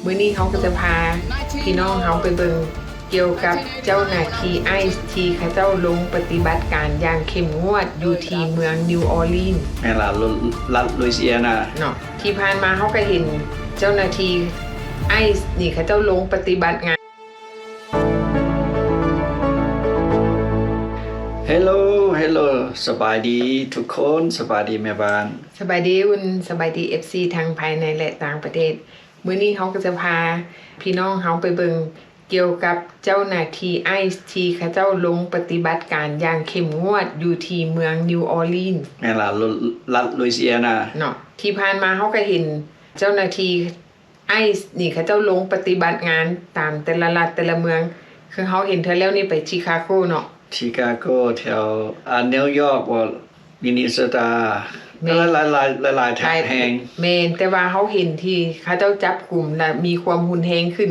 ມື້ນີ້ເຮົາກໍຈະພາພີ່ນ້ອງເຮົາໄປເບິ່ງກ່ຽວກັບເຈົ້າໜ້າທີ່ໄອສ໌ທີ່ເຂົາເຈົ້າລົງປະຕິບັດການຢ່າງເຂັ້ມງວດຢູ່ທີ່ເມືອງນິວອໍລີນ ແມ່ນລະ ລັດ ລັດລຸຍຊີແອນາ ເນາະ. ທີ່ຜ່ານມາເຮົາກໍເຫັນເຈົ້າໜ້າທີ່ໄອສ໌ນີ້ເຂົາເຈົ້າລົງປະຕິບັດງານ. Hello hello ສະບາຍດີທຸກຄົນ ສະບາຍດີແມ່ບ້ານ ສະບາຍດີອຸ່ນ ສະບາຍດີເອັຟຊີທັງພາຍໃນ ແລະ ຕ່າງປະເທດ. ມື້ນີ້ເຮົາກໍຈະພາພີ່ນ້ອງເຮົາໄປເບິ່ງກ່ຽວກັບເຈົ້າໜ້າທີ່ໄອສ໌ທີ່ເຂົາເຈົ້າລົງປະຕິບັດການຢ່າງເຂັ້ມງວດຢູ່ທີ່ເມືອງນິວອໍລີນ ແມ່ນລະ ລັດລຸຍຊີແອນາ ເນາະ. ທີ່ຜ່ານມາເຮົາກໍເຫັນເຈົ້າໜ້າທີ່ ໄອສ໌ນີ້ເຂົາເຈົ້າລົງປະຕິບັດງານຕາມແຕ່ລະລັດແຕ່ລະເມືອງ ຄືເຮົາເຫັນເທື່ອແລ້ວນີ້ໄປຊິຄາໂກເນາະ ຊິຄາໂກ ແຖວ ອາ ນິວຢອກບໍ ມິນນິໂຊຕາ ແມ່ນ ຫຼາຍໆ ຫຼາຍໆແຫ່ງ. ແມ່ນ ແຕ່ວ່າເຮົາເຫັນທີ່ເຂົາເຈົ້າຈັບກຸມ ແລະ ມີຄວາມຮຸນແຮງຂຶ້ນ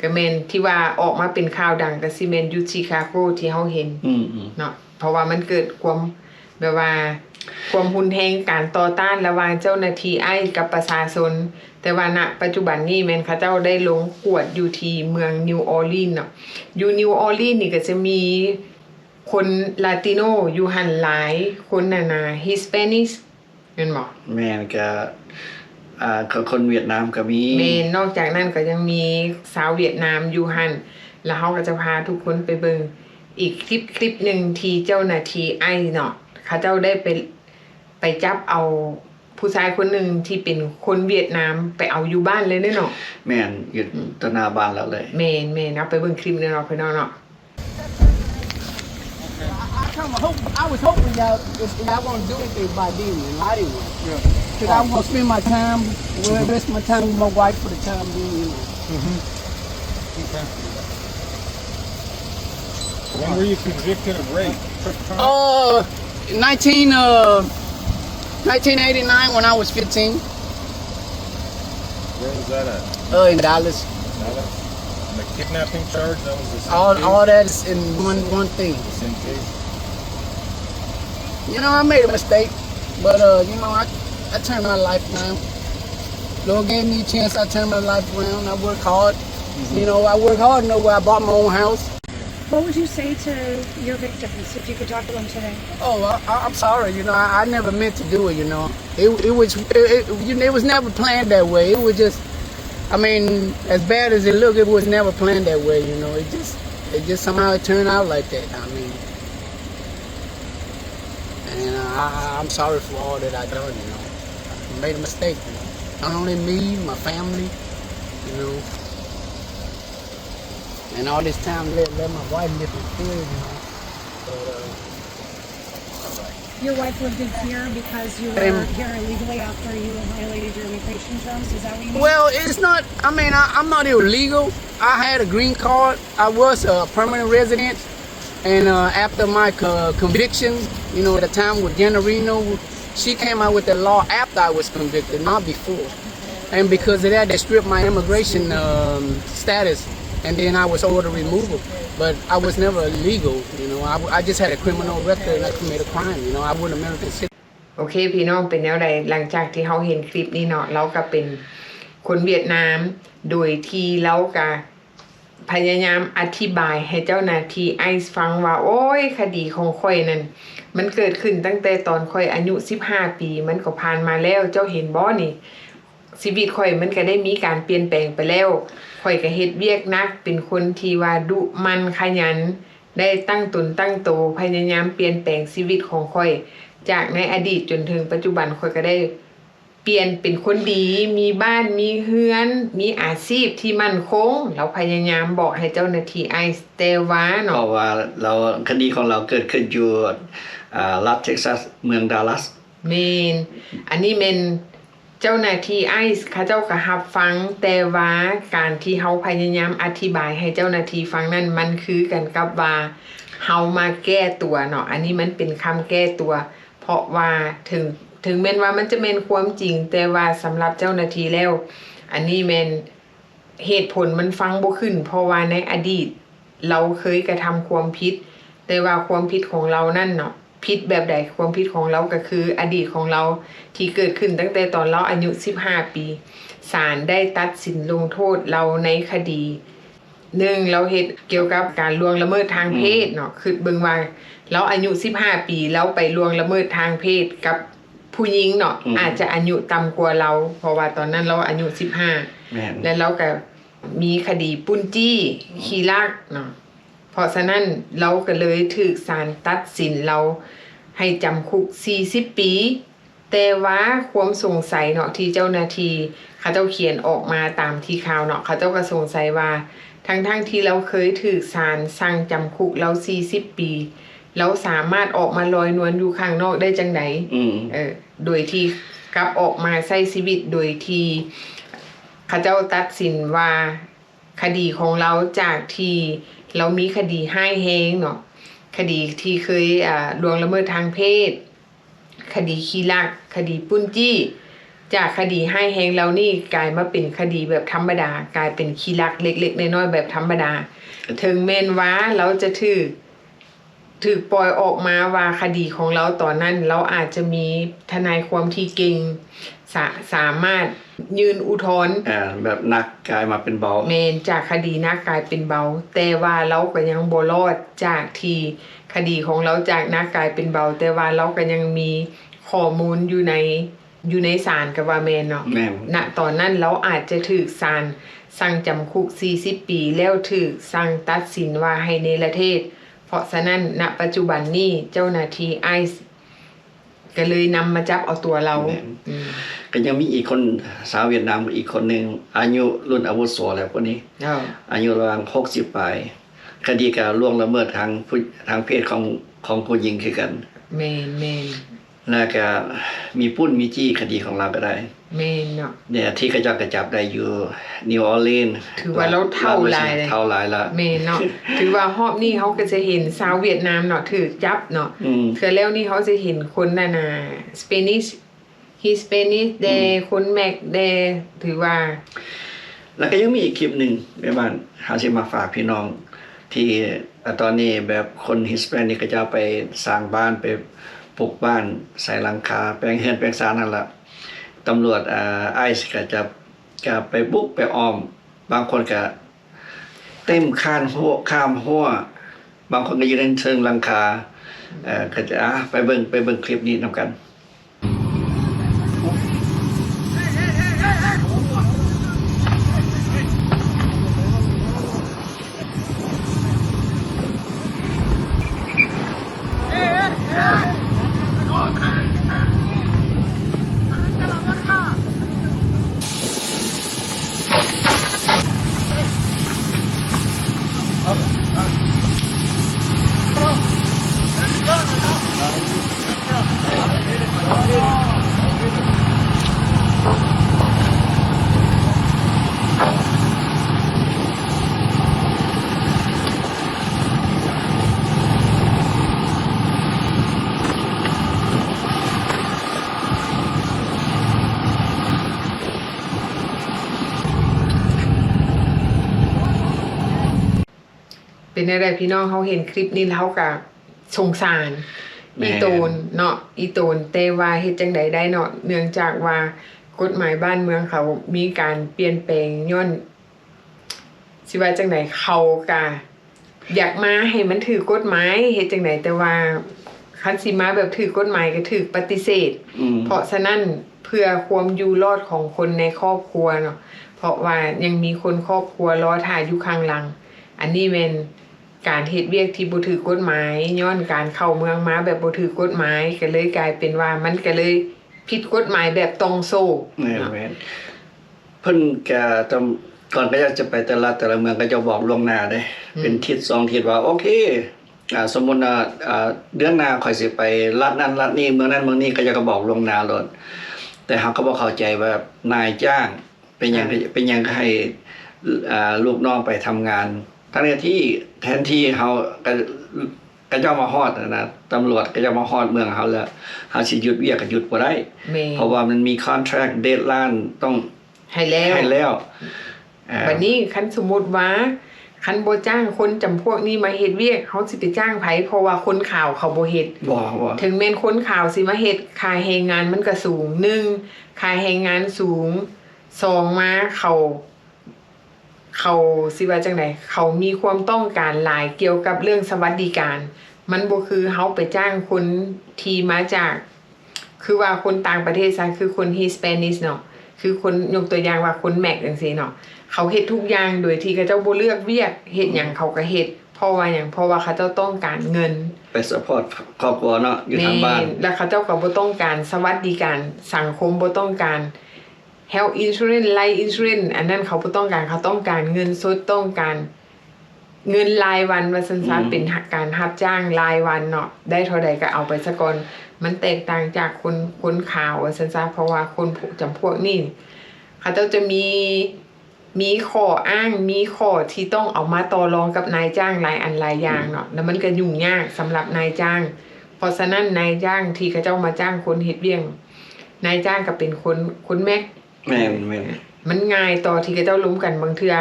ກໍແມ່ນທີ່ວ່າອອກມາເປັນຂ່າວດັງ ກໍຊິແມ່ນຢູ່ຊິຄາໂກທີ່ເຮົາເຫັນ ອືມໆ ເນາະ. ເພາະວ່າມັນເກີດຄວາມ ແບບວ່າຄວາມຮຸນແຮງ ການຕໍ່ຕ້ານລະຫວ່າງເຈົ້າໜ້າທີ່ໄອສ໌ກັບປະຊາຊົນ. ແຕ່ວ່ານະປັດຈຸບັນນີ້ແມ່ນເຂົາເຈົ້າໄດ້ລົງກວດຢູ່ທີ່ເມືອງນິວອໍລີນເນາະ. ຢູ່ນິວອໍລີນນີ້ກໍຈະມີຄົນລາຕິໂນຢູ່ຫັ້ນຫຼາຍ ຄົນນັ້ນນະ Hispanic ແມ່ນບໍ່? ແມ່ນ ກະ ອາ ກະຄົນຫວຽດນາມກໍມີ. ແມ່ນ ນອກຈາກນັ້ນກໍຍັງມີຊາວຫວຽດນາມຢູ່ຫັ້ນ. ລະເຮົາກໍຈະພາທຸກຄົນໄປເບິ່ງ ອີກຄລິບ ຄລິບໜຶ່ງທີ່ເຈົ້າໜ້າທີ່ໄອເນາະ ເຂົາເຈົ້າໄດ້ໄປ ໄປຈັບເອົາຜູ້ຊາຍຄົນໜຶ່ງທີ່ເປັນຄົນຫວຽດນາມໄປເອົາຢູ່ບ້ານເລີຍເນາະ. ແມ່ນ ຢູ່ ອືມ ຕໍ່ໜ້າບ້ານລາວເລີຍ. ແມ່ນໆ ເອົາໄປເບິ່ງຄລິບເນາະ ພີ່ນ້ອງເນາະ. I, I kinda hope, I was hoping y'all, if y'all gonna do anything by then, you know, I didn't know. Yeah. 'Cause I was gonna spend my time, well, rest my time with my wife for the time being, you know. Mm-hmm. Okay. When were you convicted of rape? Uh, nineteen, uh, nineteen eighty-nine when I was fifteen. Where was that at? Uh, in Dallas. Dallas? And the kidnapping charge, that was the same case? All, all that is in one, one thing. The same case? You know, I made a mistake, but, uh, you know, I, I turned my life around. Lord gave me a chance, I turned my life around. I work hard. Mm-hmm. You know, I work hard enough where I bought my own house. What would you say to your victims if you could talk to them today? Oh, I, I, I'm sorry. You know, I, I never meant to do it, you know. It, it was, it, it, you know, it was never planned that way. It was just, I mean, as bad as it looked, it was never planned that way, you know. It just, it just somehow it turned out like that. I mean, and, uh, I, I, I'm sorry for all that I done, you know. I made a mistake, you know. Not only me, my family, you know. And all this time, let, let my wife live in fear, you know. But, uh, Your wife lived in fear because you were here illegally after you violated your immigration terms? Is that what you mean? Well, it's not, I mean, I, I'm not illegal. I had a green card. I was a permanent resident. And, uh, after my co-, conviction, you know, the time with Janerino, she came out with the law after I was convicted, not before. And because of that, they stripped my immigration, um, status, and then I was ordered removal. But I was never illegal, you know. I, I just had a criminal record and I committed a crime, you know. I wasn't American citizen. ໂອເຄ ພີ່ນ້ອງ ເປັນແນວໃດ? ຫຼັງຈາກທີ່ເຮົາເຫັນຄລິບນີ້ເນາະ ລາວກໍເປັນຄົນຫວຽດນາມ ໂດຍທີ່ລາວກໍ ພະຍາຍາມອະທິບາຍໃຫ້ເຈົ້າໜ້າທີ່ໄອສ໌ຟັງວ່າ ໂອ້ຍ ຄະດີຂອງຂ້ອຍນັ້ນ ມັນເກີດຂຶ້ນຕັ້ງແຕ່ຕອນຂ້ອຍອາຍຸສິບຫ້າປີ ມັນກໍຜ່ານມາແລ້ວ ເຈົ້າເຫັນບໍ່ນີ້? ຊີວິດຂ້ອຍມັນກໍໄດ້ມີການປ່ຽນແປງໄປແລ້ວ. ຂ້ອຍກໍເຮັດວຽກໜັກ ເປັນຄົນທີ່ວ່າດຸໝັ່ນຂະຫຍັນ ໄດ້ຕັ້ງຕົນຕັ້ງໂຕ ພະຍາຍາມປ່ຽນແປງຊີວິດຂອງຂ້ອຍ ຈາກໃນອະດີດຈົນເຖິງປັດຈຸບັນ ຂ້ອຍກໍໄດ້ ປ່ຽນເປັນຄົນດີ ມີບ້ານ ມີເຮືອນ ມີອາຊີບທີ່ໝັ້ນຄົງ. ລາວພະຍາຍາມບອກໃຫ້ເຈົ້າໜ້າທີ່ໄອສ໌ ແຕ່ວ່າເນາະ ເພາະວ່າລາວ ຄະດີຂອງລາວເກີດຂຶ້ນຢູ່ ອາ ລັດເທັກຊັສ ເມືອງດາລັສ. ແມ່ນ ອັນນີ້ແມ່ນເຈົ້າໜ້າທີ່ໄອສ໌ ເຂົາເຈົ້າກໍຮັບຟັງ ແຕ່ວ່າການທີ່ເຮົາພະຍາຍາມອະທິບາຍໃຫ້ເຈົ້າໜ້າທີ່ຟັງນັ້ນ ມັນຄືກັນກັບວ່າເຮົາມາແກ້ຕົວເນາະ ອັນນີ້ມັນເປັນຄຳແກ້ຕົວ. ເພາະວ່າເຖິງ ເຖິງແມ່ນວ່າມັນຈະແມ່ນຄວາມຈິງ ແຕ່ວ່າສຳລັບເຈົ້າໜ້າທີ່ແລ້ວ ອັນນີ້ແມ່ນເຫດຜົນມັນຟັງບໍ່ຂຶ້ນ ເພາະວ່າໃນອະດີດລາວເຄີຍກະທຳຄວາມຜິດ ແຕ່ວ່າຄວາມຜິດຂອງລາວນັ້ນເນາະ ຜິດແບບໃດ? ຄວາມຜິດຂອງລາວກໍຄືອະດີດຂອງລາວທີ່ເກີດຂຶ້ນຕັ້ງແຕ່ຕອນລາວອາຍຸສິບຫ້າປີ ສານໄດ້ຕັດສິນລົງໂທດລາວໃນຄະດີ ໜຶ່ງ ລາວເຮັດກ່ຽວກັບການລ່ວງລະເມີດທາງເພດເນາະ. ອືມ ຄິດເບິ່ງວ່າລາວອາຍຸສິບຫ້າປີ ລາວໄປລ່ວງລະເມີດທາງເພດກັບຜູ້ຍິງເນາະ. ອືມ ອາດຈະອາຍຸຕ່ຳກວ່າລາວ ເພາະວ່າຕອນນັ້ນລາວອາຍຸສິບຫ້າ ແມ່ນ ແລະ ລາວກໍມີຄະດີປຸ້ນຈີ້ ອືມ ຂີ້ລັກເນາະ. ເພາະສະນັ້ນ ລາວກໍເລີຍຖືກສານຕັດສິນລາວໃຫ້ຈຳຄຸກສີ່ສິບປີ. ແຕ່ວ່າຄວາມສົງໄສເນາະ ທີ່ເຈົ້າໜ້າທີ່ເຂົາເຈົ້າຂຽນອອກມາຕາມທີ່ຂ່າວເນາະ ເຂົາເຈົ້າກໍສົງໄສວ່າ ທັງໆທີ່ລາວເຄີຍຖືກສານສັ່ງຈຳຄຸກລາວສີ່ສິບປີ ລາວສາມາດອອກມາລອຍນວນຢູ່ຂ້າງນອກໄດ້ຈັ່ງໃດ? ອືມ ເອີ ໂດຍທີ່ກັບອອກມາໃຊ້ຊີວິດໂດຍທີ່ເຂົາເຈົ້າຕັດສິນວ່າ ຄະດີຂອງລາວຈາກທີ່ລາວມີຄະດີຮ້າຍແຮງເນາະ ຄະດີທີ່ເຄີຍ ອາ ລ່ວງລະເມີດທາງເພດ ຄະດີຂີ້ລັກ ຄະດີປຸ້ນຈີ້ ຈາກຄະດີຮ້າຍແຮງເຫຼົ່ານີ້ກາຍມາເປັນຄະດີແບບທຳມະດາ ກາຍເປັນຂີ້ລັກເລັກໆນ້ອຍໆແບບທຳມະດາ. ເຖິງແມ່ນວ່າລາວຈະຖືກ ຖືກປ່ອຍອອກມາວ່າຄະດີຂອງລາວຕອນນັ້ນ ລາວອາດຈະມີທະນາຍຄວາມທີ່ເກັ່ງ ສາ ສາມາດຍື່ນອຸທອນ ອ່າ ແບບໜັກກາຍມາເປັນເບົາ. ແມ່ນ ຈາກຄະດີໜັກກາຍເປັນເບົາ ແຕ່ວ່າລາວກໍຍັງບໍ່ລອດຈາກທີ່ຄະດີຂອງລາວຈາກໜັກກາຍເປັນເບົາ ແຕ່ວ່າລາວກໍຍັງມີຂໍ້ມູນຢູ່ໃນ ຢູ່ໃນສານກໍວ່າແມ່ນເນາະ. ແມ່ນ ນະຕອນນັ້ນລາວອາດຈະຖືກສານສັ່ງຈຳຄຸກສີ່ສິບປີ ແລ້ວຖືກສັ່ງຕັດສິນວ່າໃຫ້ເນລະເທດ. ເພາະສະນັ້ນ ນະປັດຈຸບັນນີ້ເຈົ້າໜ້າທີ່ໄອສ໌ກໍເລີຍນຳມາຈັບເອົາຕົວລາວ. ແມ່ນ ອືມ ກໍຍັງມີອີກຄົນ ຊາວຫວຽດນາມອີກຄົນໜຶ່ງ ອາຍຸລຸ້ນອາວຸໂສແລ້ວຜູ້ນີ້ ເອີ ອາຍຸລະຫວ່າງຫົກສິບປາຍ ຄະດີການລ່ວງລະເມີດທາງຜູ້ ທາງເພດຂອງ ຂອງຜູ້ຍິງຄືກັນ. ແມ່ນໆ ແລ້ວກະມີປຸ້ນມີຈີ້ ຄະດີຂອງລາວກໍໄດ້. ແມ່ນເນາະ ເນຍ ທີ່ເຂົາເຈົ້າກໍຈັບໄດ້ຢູ່ນິວອໍລີນ ຖືວ່າລາວເຖົ້າຫຼາຍ ເຖົ້າຫຼາຍລະ. ແມ່ນເນາະ ຖືວ່າຮອບນີ້ເຮົາກໍຈະເຫັນຊາວຫວຽດນາມເນາະຖືກຈັບເນາະ. ອືມ ເທື່ອແລ້ວນີ້ເຮົາຈະເຫັນຄົນນັ້ນນະ ສະເປນິດ ຮິສເປນິດແດ່ ອືມ ຄົນແມັກແດ່ ຖືວ່າ ແລ້ວກໍຍັງມີອີກຄລິບໜຶ່ງ ແມ່ບ້ານ ເຮົາຊິມາຝາກພີ່ນ້ອງ ທີ່ ອາ ຕອນນີ້ແບບຄົນຮິສເປນິດເຂົາເຈົ້າໄປສ້າງບ້ານ ໄປປຸກບ້ານ ໃສ່ຫຼັງຄາ ແປງເຮືອນແປງຊານຫັ້ນລະ. ຕຳຫຼວດ ອາ ໄອສ໌ກໍຈະ ກໍໄປບຸກໄປອ້ອມ ບາງຄົນກໍ ເຕັມຄານຮົ້ວ ຂ້າມຮົ້ວ ບາງຄົນກໍຢູ່ໃນເທິງຫຼັງຄາ. ເອີ ກໍຈະ ອາ ໄປເບິ່ງ ໄປເບິ່ງຄລິບນີ້ນຳກັນ. ເປັນແນວໃດພີ່ນ້ອງ? ເຮົາເຫັນຄລິບນີ້ແລ້ວເຮົາກະສົງສານ ແມ່ນ ອີ່ຕົນເນາະ ອີ່ຕົນ ແຕ່ວ່າເຮັດຈັ່ງໃດໄດ້ເນາະ ເນື່ອງຈາກວ່າກົດໝາຍບ້ານເມືອງເຂົາມີການປ່ຽນແປງ ຍ້ອນ ຊິວ່າຈັ່ງໃດ ເຂົາກະ ຢາກມາໃຫ້ມັນຖືກກົດໝາຍ ເຮັດຈັ່ງໃດ ແຕ່ວ່າຄັນຊິມາແບບຖືກກົດໝາຍກໍຖືກປະຕິເສດ. ອືມ ເພາະສະນັ້ນ ເພື່ອຄວາມຢູ່ລອດຂອງຄົນໃນຄອບຄົວເນາະ ເພາະວ່າຍັງມີຄົນຄອບຄົວລໍຖ້າຢູ່ຂ້າງຫຼັງ. ອັນນີ້ແມ່ນການເຮັດວຽກທີ່ບໍ່ຖືກກົດໝາຍ ຍ້ອນການເຂົ້າເມືອງມາແບບບໍ່ຖືກກົດໝາຍ ກໍເລີຍກາຍເປັນວ່າ ມັນກໍເລີຍຜິດກົດໝາຍແບບຕ່ອງໂສ້. ແມ່ນ ເນາະ ແມ່ນ. ເພິ່ນກະຕ້ອງ ກ່ອນເຂົາເຈົ້າຈະໄປແຕ່ລະ ແຕ່ລະເມືອງ ເຂົາເຈົ້າບອກລ່ວງໜ້າເດ້ ອືມ ເປັນທິດສອງທິດວ່າ ໂອເຄ ອ່າ ສົມມຸດວ່າ ອ່າ ເດືອນໜ້າຂ້ອຍຊິໄປລັດນັ້ນລັດນີ້ ເມືອງນັ້ນເມືອງນີ້ ເຂົາເຈົ້າກໍບອກລ່ວງໜ້າໂລດ. ແຕ່ເຮົາກໍບໍ່ເຂົ້າໃຈວ່ານາຍຈ້າງເປັນຫຍັງ ອ່າ ເປັນຫຍັງໃຫ້ ອ່າ ລູກນ້ອງໄປທຳງານ ທັງໆທີ່ ແທນທີ່ເຮົາ ກະ ເຂົາເຈົ້າມາຮອດຫັ້ນນະ ຕຳຫຼວດເຂົາເຈົ້າມາຮອດເມືອງເຮົາແລ້ວ ເຮົາຊິຢຸດວຽກກໍຢຸດບໍ່ໄດ້. ແມ່ນ ເພາະວ່າມັນມີຄອນແທຣັກ ເດດລາຍ ຕ້ອງໃຫ້ແລ້ວ ໃຫ້ແລ້ວ. ອ່າ ບັດນີ້ຄັນສົມມຸດວ່າ ຄັນບໍ່ຈ້າງຄົນຈຳພວກນີ້ມາເຮັດວຽກ ເຮົາຊິໄປຈ້າງໃຜ? ເພາະວ່າຄົນຂາວເຂົາບໍ່ເຮັດ. ບໍ່ ບໍ່ ເຖິງແມ່ນຄົນຂາວຊິມາເຮັດ ຄ່າແຮງງານມັນກໍສູງ ໜຶ່ງ ຄ່າແຮງງານສູງ. ສອງມາເຂົາ ເຂົາຊິວ່າຈັ່ງໃດ ເຂົາມີຄວາມຕ້ອງການຫຼາຍກ່ຽວກັບເລື່ອງສະຫວັດດີການ. ມັນບໍ່ຄືເຮົາໄປຈ້າງຄົນທີ່ມາຈາກ ຄືວ່າຄົນຕ່າງປະເທດຊະ ຄືຄົນ Hispanic ເນາະ ຄືຄົນ ຍົກຕົວຢ່າງວ່າຄົນແມັກຈັ່ງຊີ້ເນາະ ເຂົາເຮັດທຸກຢ່າງໂດຍທີ່ເຂົາເຈົ້າບໍ່ເລືອກວຽກ ເຮັດຫຍັງເຂົາກໍເຮັດ. ເພາະວ່າຫຍັງ? ເພາະວ່າເຂົາເຈົ້າຕ້ອງການເງິນ ໄປ support ຄອບຄົວເນາະ ຢູ່ທາງບ້ານ. ແມ່ນ ແລ້ວເຂົາເຈົ້າກໍບໍ່ຕ້ອງການສະຫວັດດີການສັງຄົມ ບໍ່ຕ້ອງການ health insurance, life insurance ອັນນັ້ນເຂົາບໍ່ຕ້ອງການ ເຂົາຕ້ອງການເງິນສົດ ຕ້ອງການເງິນລາຍວັນວ່າຊັ້ນຊະ ອືມ ເປັນການຮັບຈ້າງລາຍວັນເນາະ ໄດ້ເທົ່າໃດກໍເອົາໄປສະກ່ອນ. ມັນແຕກຕ່າງຈາກຄົນ ຄົນຂາວວ່າຊັ້ນຊະ ເພາະວ່າຄົນພວກ ຈຳພວກນີ້ ເຂົາເຈົ້າຈະມີ ມີຂໍ້ອ້າງ ມີຂໍ້ທີ່ຕ້ອງເອົາມາຕໍ່ລອງກັບນາຍຈ້າງຫຼາຍອັນຫຼາຍຢ່າງເນາະ ອືມ ແລ້ວມັນກໍຫຍຸ້ງຍາກສຳລັບນາຍຈ້າງ. ເພາະສະນັ້ນນາຍຈ້າງທີ່ເຂົາເຈົ້າມາຈ້າງຄົນເຮັດວຽກ ນາຍຈ້າງກໍເປັນຄົນ ຄົນແມັກ ແມ່ນໆ ມັນງ່າຍຕໍ່ທີ່ເຂົາເຈົ້າລົມກັນ. ບາງເທື່ອ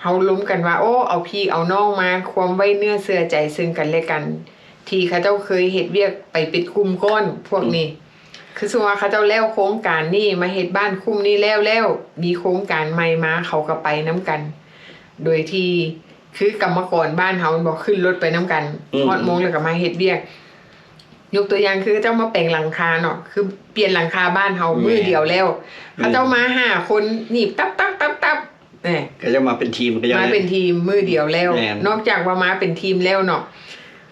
ເຮົາລົມກັນວ່າ ໂອ້ ເອົາພີ່ເອົານ້ອງມາຄວາມໄວ້ເນື້ອເຊື່ອໃຈເຊິ່ງກັນແລະກັນ ທີ່ເຂົາເຈົ້າເຄີຍເຮັດວຽກໄປເປັນກຸ່ມກ້ອນພວກນີ້ ອືມ ຄືສົມມຸດວ່າເຂົາເຈົ້າແລ້ວໂຄງການນີ້ ມາເຮັດບ້ານຄຸ້ມນີ້ແລ້ວ ແລ້ວມີໂຄງການໃໝ່ມາ ເຂົາກໍໄປນຳກັນ ໂດຍທີ່ ຄືກຳມະກອນບ້ານເຮົາແມ່ນບໍ່ ຂຶ້ນລົດໄປນຳກັນ ອືມ ຮອດໂມງແລ້ວກໍມາເຮັດວຽກ. ຍົກຕົວຢ່າງຄືເຂົາເຈົ້າມາແປງຫຼັງຄາເນາະ ຄືປ່ຽນຫຼັງຄາບ້ານເຮົາ ແມ່ນ ມື້ດຽວແລ້ວ ແມ່ນ ເຂົາເຈົ້າມາຫ້າຄົນ ໜີບຕັບໆໆໆ ເອີ ເຂົາເຈົ້າມາເປັນທີມ ເຂົາເຈົ້າມາເປັນທີມມື້ດຽວແລ້ວ. ແມ່ນ ນອກຈາກວ່າມາເປັນທີມແລ້ວເນາະ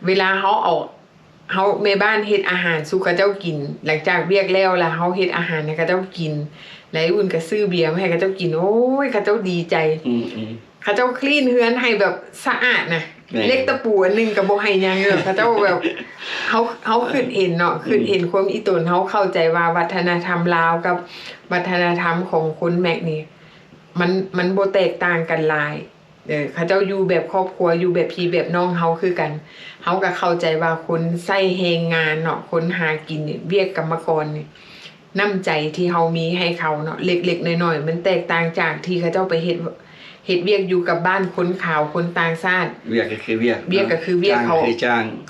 ເວລາເຮົາເອົາ ເຮົາແມ່ບ້ານເຮັດອາຫານສູ່ເຂົາເຈົ້າກິນ ຫຼັງຈາກວຽກແລ້ວ ແລ້ວເຮົາເຮັດອາຫານໃຫ້ເຂົາເຈົ້າກິນ ແລ້ວອ້າຍອຸ່ນກໍຊື້ເບຍມາໃຫ້ເຂົາເຈົ້າກິນ ໂອ້ຍ ເຂົາເຈົ້າດີໃຈ ອືມໆ ເຂົາເຈົ້າຄລີນເຮືອນໃຫ້ແບບສະອາດນະ ແມ່ນ ເຫຼັກຕະປູອັນໜຶ່ງກໍບໍ່ໃຫ້ຫຍັງເລີຍ ເຂົາເຈົ້າແບບ ເຮົາ ເຮົາຄິດເຫັນເນາະ ອືມ ຄິດເຫັນຄວາມອີ່ຕົນ ເຮົາເຂົ້າໃຈວ່າວັດທະນະທຳລາວກັບວັດທະນະທຳຂອງຄົນແມັກນີ້ ມັນ ມັນບໍ່ແຕກຕ່າງກັນຫຼາຍ. ເອີ ເຂົາເຈົ້າຢູ່ແບບຄອບຄົວ ຢູ່ແບບພີ່ແບບນ້ອງເຮົາຄືກັນ ເຮົາກໍເຂົ້າໃຈວ່າຄົນໃຊ້ແຮງງານເນາະ ຄົນຫາກິນ ວຽກກຳມະກອນນີ້ ນ້ຳໃຈທີ່ເຮົາມີໃຫ້ເຂົາເນາະ ເລັກໆນ້ອຍໆ ມັນແຕກຕ່າງຈາກທີ່ເຂົາເຈົ້າໄປເຮັດ ເຮັດວຽກຢູ່ກັບບ້ານຄົນຂາວ ຄົນຕ່າງຊາດ. ວຽກກໍຄືວຽກ ວຽກກໍຄືວຽກ ເຂົາ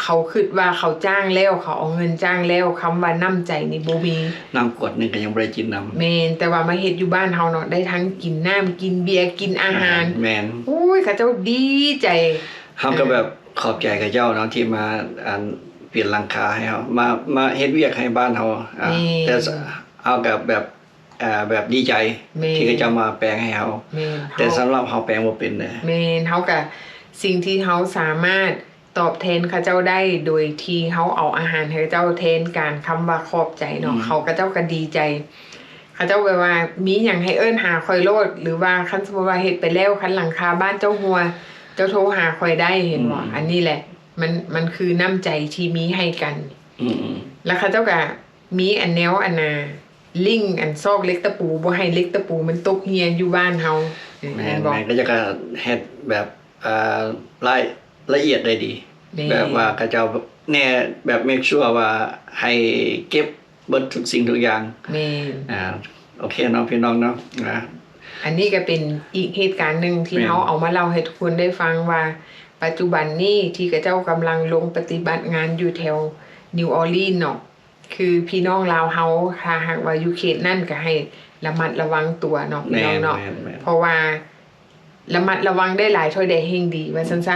ເຂົາຄິດວ່າເຂົາຈ້າງແລ້ວ ເຂົາເອົາເງິນຈ້າງແລ້ວ ຄຳວ່ານ້ຳໃຈນີ້ບໍ່ມີ ນ້ຳຂວດໜຶ່ງກໍຍັງບໍ່ໄດ້ກິນນຳ. ແມ່ນ ແຕ່ວ່າມາເຮັດຢູ່ບ້ານເຮົາເນາະ ໄດ້ທັງກິນນ້ຳ ກິນເບຍ ກິນອາຫານ ອາຫານ ແມ່ນ ໂອ້ຍ ເຂົາເຈົ້າດີໃຈ. ເຮົາກໍແບບ ເອີ ຂອບໃຈເຂົາເຈົ້າເນາະ ທີ່ມາ ອັນ ປ່ຽນຫຼັງຄາໃຫ້ເຮົາ ມາ ມາເຮັດວຽກໃຫ້ບ້ານເຮົາ ອາ ແມ່ນ ແຕ່ເຮົາກໍແບບ ເອີ ແບບດີໃຈ ແມ່ນ ທີ່ເຂົາເຈົ້າມາແປງໃຫ້ເຮົາ ແມ່ນ ແຕ່ສຳລັບເຮົາແປງບໍ່ເປັນເດ້. ແມ່ນ ເຮົາກໍ ສິ່ງທີ່ເຮົາສາມາດຕອບແທນເຂົາເຈົ້າໄດ້ ໂດຍທີ່ເຮົາເອົາອາຫານໃຫ້ເຂົາເຈົ້າແທນການຄຳວ່າຂອບໃຈເນາະ ອືມ ເຂົາ ເຂົາເຈົ້າກໍດີໃຈ ເຂົາເຈົ້າແບບວ່າມີຫຍັງໃຫ້ເອີ້ນຫາຂ້ອຍໂລດ ຫຼືວ່າຄັນສົມມຸດວ່າເຮັດໄປແລ້ວ ຄັນຫຼັງຄາບ້ານເຈົ້າຮົ່ວ ເຈົ້າໂທຫາຂ້ອຍໄດ້ ເຫັນບໍ່? ອືມ ອັນນີ້ແຫຼະ ມັນ ມັນຄືນ້ຳໃຈທີ່ມີໃຫ້ກັນ ອືມໆ ແລ້ວເຂົາເຈົ້າກໍ ມີອັນແນວອັນນ່າ ລິ້ງອັນຊອກເຫຼັກຕະປູ ບໍ່ໃຫ້ເຫຼັກຕະປູມັນຕົກເຮ່ຍຢູ່ບ້ານເຮົາ ແມ່ນ ແມ່ນບໍ່? ແມ່ນ ເຂົາເຈົ້າກໍເຮັດແບບ ເອີ ລາຍລະອຽດໄດ້ດີ ແມ່ນ ແບບວ່າເຂົາເຈົ້າແນ່ ແບບ make sure ວ່າໃຫ້ເກັບເບິດທຸກສິ່ງທຸກຢ່າງ ແມ່ນ ອ່າ ໂອເຄເນາະ ພີ່ນ້ອງເນາະ ອ່າ ອັນນີ້ກໍເປັນອີກເຫດການໜຶ່ງທີ່ ແມ່ນ ເຮົາເອົາມາເລົ່າໃຫ້ທຸກຄົນໄດ້ຟັງວ່າ ປັດຈຸບັນນີ້ທີ່ເຂົາເຈົ້າກຳລັງລົງປະຕິບັດງານຢູ່ແຖວ New Orleans ເນາະ ຄືພີ່ນ້ອງລາວເຮົາ ຖ້າຫາກວ່າຢູ່ເຂດນັ້ນກໍໃຫ້ລະມັດລະວັງຕົວເນາະ ແມ່ນ ພີ່ນ້ອງເນາະ ແມ່ນໆ ເພາະວ່າລະມັດລະວັງໄດ້ຫຼາຍເທົ່າໃດແຮ່ງດີ ວ່າຊັ້ນຊະ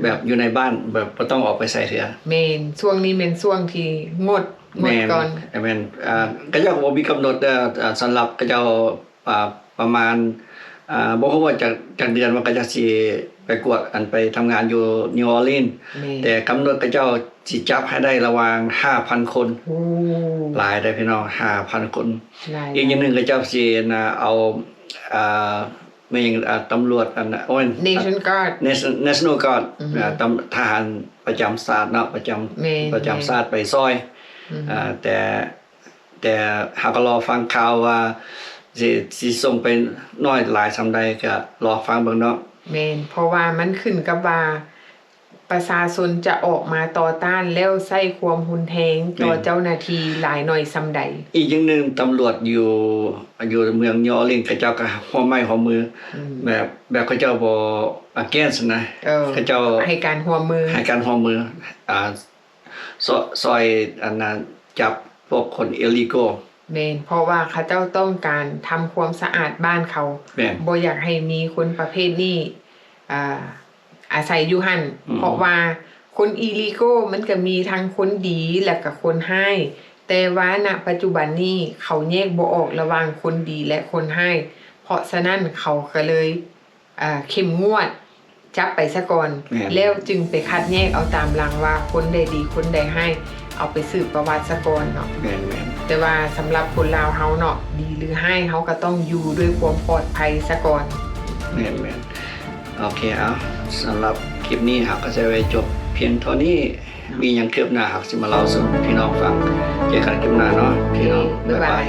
ແບບຢູ່ໃນບ້ານ ແບບບໍ່ຕ້ອງອອກໄປໃສເທື່ອ ແມ່ນ ຊ່ວງນີ້ແມ່ນຊ່ວງທີ່ງົດ ງົດ ແມ່ນ ກ່ອນ ແມ່ນ ອ່າ ເຂົາເຈົ້າກໍບໍ່ມີກຳນົດເດີ ອ່າ ສຳລັບເຂົາເຈົ້າ ອ່າ ປະມານ ອ່າ ບໍ່ຮູ້ວ່າຈັກ ຈັກເດືອນວ່າເຂົາເຈົ້າຊິໄປກວດ ອັນໄປທຳງານຢູ່ New Orleans ແມ່ນ ແຕ່ກຳນົດເຂົາເຈົ້າຊິຈັບໃຫ້ໄດ້ລະຫວ່າງຫ້າພັນຄົນ ໂອ້ ຫຼາຍເດ້ພີ່ນ້ອງ ຫ້າພັນຄົນ ຫຼາຍ ອີກຢ່າງໜຶ່ງເຂົາເຈົ້າຊິນະເອົາ ອ່າ ແມ່ນຫຍັງ ອ່າ ຕຳຫຼວດ ອັນ ໂອ້ຍ Nation Guard Nation- National Guard ອືມ ອ່າ ຕຳ ທະຫານປະຈຳຊາດເນາະ ປະຈຳ ແມ່ນ ປະຈຳຊາດໄປຊ່ອຍ ອືມ ອ່າ ແຕ່ ແຕ່ເຮົາກໍລໍຟັງຂ່າວວ່າຊິ ຊິສົ່ງໄປໜ້ອຍຫຼາຍສ່ຳໃດ ກໍລໍຟັງເບິ່ງເນາະ ແມ່ນ ເພາະວ່າມັນຂຶ້ນກັບວ່າປະຊາຊົນຈະອອກມາຕໍ່ຕ້ານ ແລ້ວໃຊ້ຄວາມຮຸນແຮງຕໍ່ ແມ່ນ ເຈົ້າໜ້າທີ່ຫຼາຍໜ້ອຍສ່ຳໃດ ອີກຢ່າງໜຶ່ງ ຕຳຫຼວດຢູ່ ຢູ່ເມືອງ New Orleans ເຂົາເຈົ້າກໍຮ່ວມໄມ້ຮ່ວມມື ອືມ ແບບ ແບບເຂົາເຈົ້າບໍ່ against ນະ ເອີ ເຂົາເຈົ້າໃຫ້ການຮ່ວມມື ໃຫ້ການຮ່ວມມື ອ່າ ຊ່ອຍ ຊ່ອຍອັນນ່າ ຈັບພວກຄົນ illegal ແມ່ນ ເພາະວ່າເຂົາເຈົ້າຕ້ອງການທຳຄວາມສະອາດບ້ານເຂົາ ແມ່ນ ບໍ່ຢາກໃຫ້ມີຄົນປະເພດນີ້ ອ່າ ອາໄສຢູ່ຫັ້ນ ອືມ ເພາະວ່າຄົນອີລີໂກມັນກໍມີທັງຄົນດີ ແລະກໍຄົນຮ້າຍ ແຕ່ວ່ານະປັດຈຸບັນນີ້ເຂົາແຍກບໍ່ອອກລະຫວ່າງຄົນດີ ແລະຄົນຮ້າຍ ເພາະສະນັ້ນເຂົາກໍເລີຍ ອ່າ ເຂັ້ມງວດ ຈັບໄປຊະກ່ອນ ແມ່ນ ແລ້ວຈຶ່ງໄປຄັດແຍກເອົາຕາມຫຼັງວ່າຄົນໃດດີຄົນໃດຮ້າຍ ເອົາໄປສືບປະຫວັດຊະກ່ອນເນາະ ແມ່ນໆ ແຕ່ວ່າສຳລັບຄົນລາວເຮົາເນາະ ດີຫຼືຮ້າຍ ເຮົາກໍຕ້ອງຢູ່ດ້ວຍຄວາມປອດໄພຊະກ່ອນ ແມ່ນໆ ໂອເຄ ເອົາ ສຳລັບຄລິບນີ້ເຮົາກໍຈະໄວ້ຈົບພຽງເທົ່ານີ້ ມີຫຍັງຄືບໜ້າເຮົາຊິມາເລົ່າສູ່ພີ່ນ້ອງຟັງ ເຈີກັນຄລິບໜ້າເນາະ ພີ່ນ້ອງ ບາຍບາຍ ບາຍບາຍ.